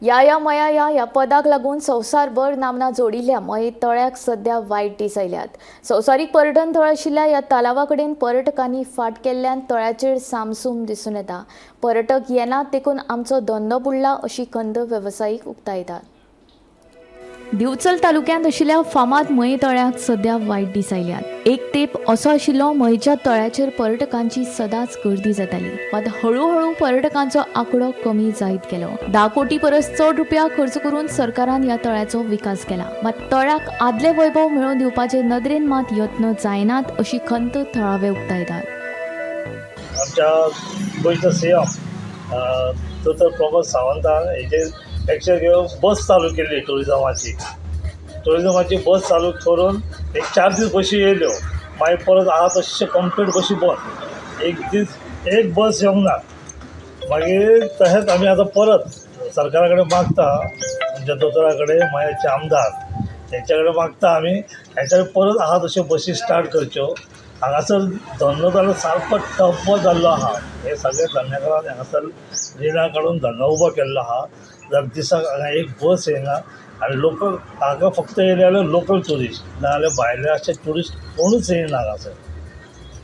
या या मया या ह्या पदाक लागून संवसारभर नामना जोडिल्ल्या मये तळ्याक सध्या वायट दीस आयल्यात. संवसारीक पर्यटन थळ आशिल्ल्या ह्या तलावा कडेन पर्यटकांनी फाट केल्ल्यान तळ्याचेर सामसूम दिसून येता. पर्यटक येनात देखून आमचो धंदो बुडला अशी खंत वेवसायीक उक्तायतात. दिवचल तालुक्यांत आशिल्ल्या फामाद मये तळ्याक सध्या वायट दीस आयल्यात. एक तेंप असो आशिल्लो मयेच्या तळ्याचेर पर्यटकांची सदांच गर्दी जाताली, मात हळूहळू पर्यटकांचो आंकडो कमी जायत गेलो. 10 कोटी परस चड रुपया खर्च करून सरकारान ह्या तळ्याचो विकास केला, मात तळ्याक आदले वैभव मेळोवन दिवपाचे नदरेन मात यत्न जायनात अशी खंत थळावे उक्तायतात. आमच्या गोंयचो सीएम दोतोर प्रमोद सावंतान हेजेर एक्शन घेवन बस चालू केली. टुरिजमाची बस चालू करून एक 4 दीस बशी येयल्यो, मागीर परत आहा तशें कंप्लीट बशी बंद. एक दीस एक बस येवंक ना. मागीर तशेंच आमी आतां परत सरकारा कडेन मागता, आमच्या दोतोरा कडेन, मयेचे आमदार तेंच्या कडेन मागता आमी, हेंच्या कडेन परत आहा तश्यो बशी स्टार्ट करच्यो. हांगासर धंदो जालो सारको ठप्प जाल्लो आहा. हे सगळे धंद्याकारान हांगासर रिणां काडून धंदो उबो केल्लो आहा. जाल्यार दिसाक हांगा एक बस येयना आनी लोकल हांगा फक्त येयले जाल्यार लोकल ट्युरिस्ट, नाजाल्यार भायले अशे ट्युरिस्ट कोणूच येयना हांगासर.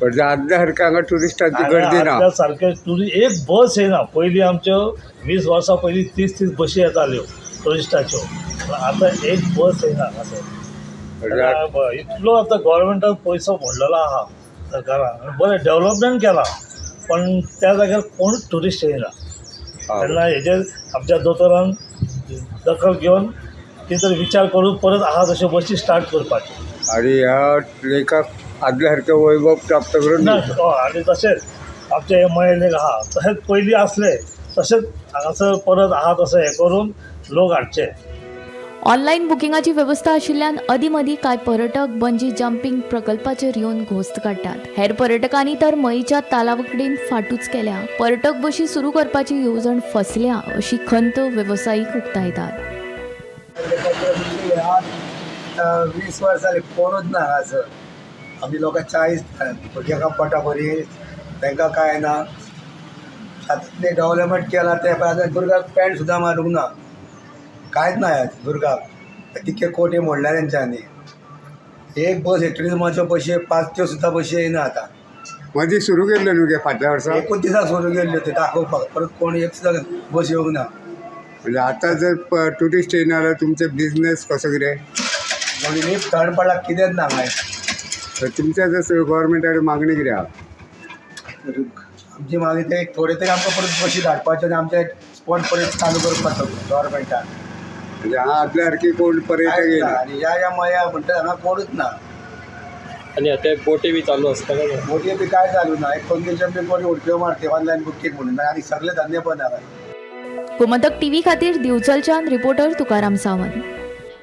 पण आदल्या सारकें हांगा ट्युरिस्टांची गर्दी ना. आदल्या सारके ट्युरिस्ट एक बस येयना. पयलीं आमच्यो 20 वर्सां पयलीं 30-30 बशी येताल्यो ट्युरिस्टाच्यो, आतां एक बस येयना हांगासर. इतलो आतां गोवोरमेंटान पयसो मोडलेलो आहा सरकारान, बरें डेवलपमेंट केलां, पण त्या जाग्यार कोणूच ट्युरिस्ट येयना. तेन्ना हेजेर आमच्या दोतोरान दखल घेवन कितें तरी विचार करून परत आहा तश्यो बशी स्टार्ट करपाच्यो. आनी ह्या लेकाक आदल्या सारकें वैभव प्राप्त करून ना. आनी तशेंच आमचें हें मये लेक आहा तशेंच पयलीं आसलें तशेंच हांगासर परत आहा तशें हें करून लोक हाडचे. ऑनलायन बुकिंगाची वेवस्था आशिल्ल्यान अदीं मदीं कांय पर्यटक बंजी जंपींग प्रकल्पाचेर येवन घोस्त काडटात. हेर पर्यटकांनी तर मयेच्या तलावा कडेन फाटूच केल्या. पर्यटक बशी सुरू करपाची येवजण फसल्या अशी खंत वेवसायीक उक्तायतात. 20 वर्सां जालीं कोणूच ना हांगासर. आमी लोकां 40 भुरग्यांक पोटा बरी, तांकां कांय ना. आतां डेवलपमेंट केलां तें पळय, आतां दुर्गाक पेंट सुद्दां मारूंक ना, कांयच ना ह्या दुर्गाक. तितके कोटी मोडल्या तेंच्यांनी. एक बस ट्युरिजमाच्यो बशी 5 त्यो सुद्दां बशी येयना आतां. मदीं सुरू केल्ल्यो न्हू गे फाटल्या वर्सा, एकूच दिसा सुरू केल्ल्यो त्यो दाखोवपाक, परत कोण एक सुद्दां बस येवंक ना. म्हणजे आतां जर ट्युरिस्ट येयना जाल्यार तुमचे बिजनेस कसो कितें? म्हणजे थंड पडला कितेंच ना मागीर. तर तुमच्या जर गोवोरमेंटा कडेन मागणी कितें आहा? आमची मागणी ते थोडे तरी आमकां परत बशी धाडपाच्यो आनी आमचे स्पॉट परत चालू करपाचो गोवोरमेंटान. म्हणजे हांगा आदल्या सारकी कोण पर्यटक येयना. आनी ह्या ह्या मया म्हणटा हांगा कोणूच ना. आनी आतां बोटी बी चालू आसता काय? बोटी बी काय चालू ना. एक पंगेचे बी कोणी उडक्यो मारते ऑनलायन बुकींग म्हणून, आनी सगळे धंदे बंद आहा. गोमंतक टीव्ही खातीर दिवचलच्यान रिपोर्टर तुकाराम सावंत.